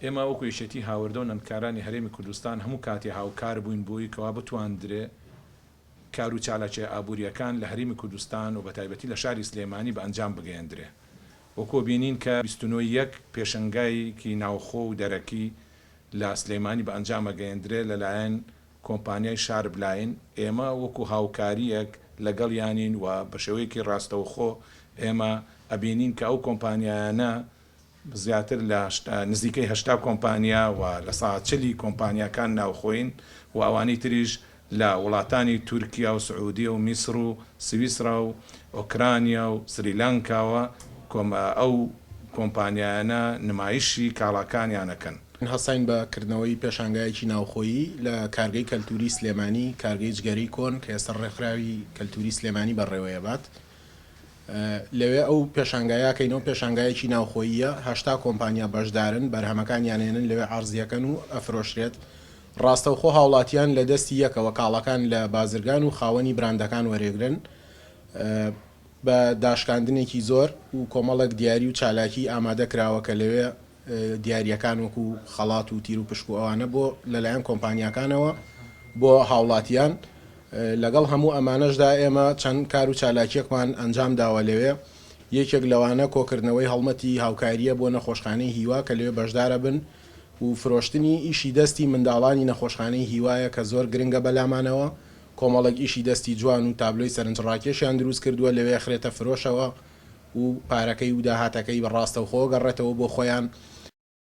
ئێمە وەکو یەکێتی هاوردە و نەندکارانی هەرێمی کوردستان هەموو کاتێ هاوکار بووین بۆی کەوا بتواندرێ کارو چالاکیە ئابووریەکان لە هەرێمی کوردستان و بەتایبەتی لە شاری سلێمانی بە ئەنجام بگەیەندرێ. وەکۆ بینین کە 29 ی یەک پێشەنگایکی ناوخۆ و دەرەکی لە سلێمانی بە ئەنجام ئەگەیەندرێ لە لایەن کۆمپانیای شارب لاین، ئێمە وەکو هاوکاریەک لەگەڵیانین و بە شێوەیەکی ڕاستەوخۆ ئێمە ئەبینین کە ئەو کۆمپانیایانە زیاتر لە نزیکەی 80 کۆمپانیا و 40% ی کۆمپانیاکان ناوخۆیین و ئەوانی تریش لە وڵاتانی تورکیا و سعودیە و میسر و سویسرا و ئۆکرانیا و سریلانکاوە ئەو کۆمپانیایانە نمایشی کاڵاکانیان ئەکەن. هەستاین بە کردنەوەی پێشانگایەکی ناوخۆیی لە کارگەی کەلتوری سلێمانی، کارگەی جگەرەی کۆن کە ئێستا ڕێکخراوی کەلتوری سلێمانی بەڕێوەیەبات. لەوێ ئەو پێشانگایە ئەکەینەوە، پێشانگایەکی ناوخۆییە، 80 کۆمپانیا بەشدارن، بەرهەمەکانیان ئێنن لەوێ عەرزیەکەن و ئەفرۆشرێت. ڕاستەوخۆ هاوڵاتیان لە دەستی یەکەوە کاڵاکان لە بازرگان و خاوەنی براندەکان وەرێگرن بە داشکاندنێکی زۆر و کۆمەڵێک دیاری و چالاکی ئامادە کراوە کە لەوێ دیارییەکان وەکو خەڵات و تیروپشک و ئەوانە بۆ لەلایەن کۆمپانیاکانەوە بۆ هاوڵاتیان. لەگەڵ هەموو ئەمانەشدا ئێمە چەند کار و چالاکیەکمان ئەنجام داوە لەوێ، یەکێک لەوانە کۆکردنەوەی هەڵمەتی هاوکارییە بۆ نەخۆشخانەی هیوا کە لەوێ بەشدارەبن و فرۆشتنی ئیشی دەستی منداڵانی نەخۆشخانەی هیوایە کە زۆر گرنگە بەلامانەوە، کۆمەڵێک ئیشی دەستی جوان و تابلۆی سەرنجڕاکێشیان دروستکردووە لەوێ ئەخرێتە فرۆشەوە. و پارەکەی و داهاتەکەی بە ڕاستەوخۆ گەڕێتەوە بۆ خۆیان.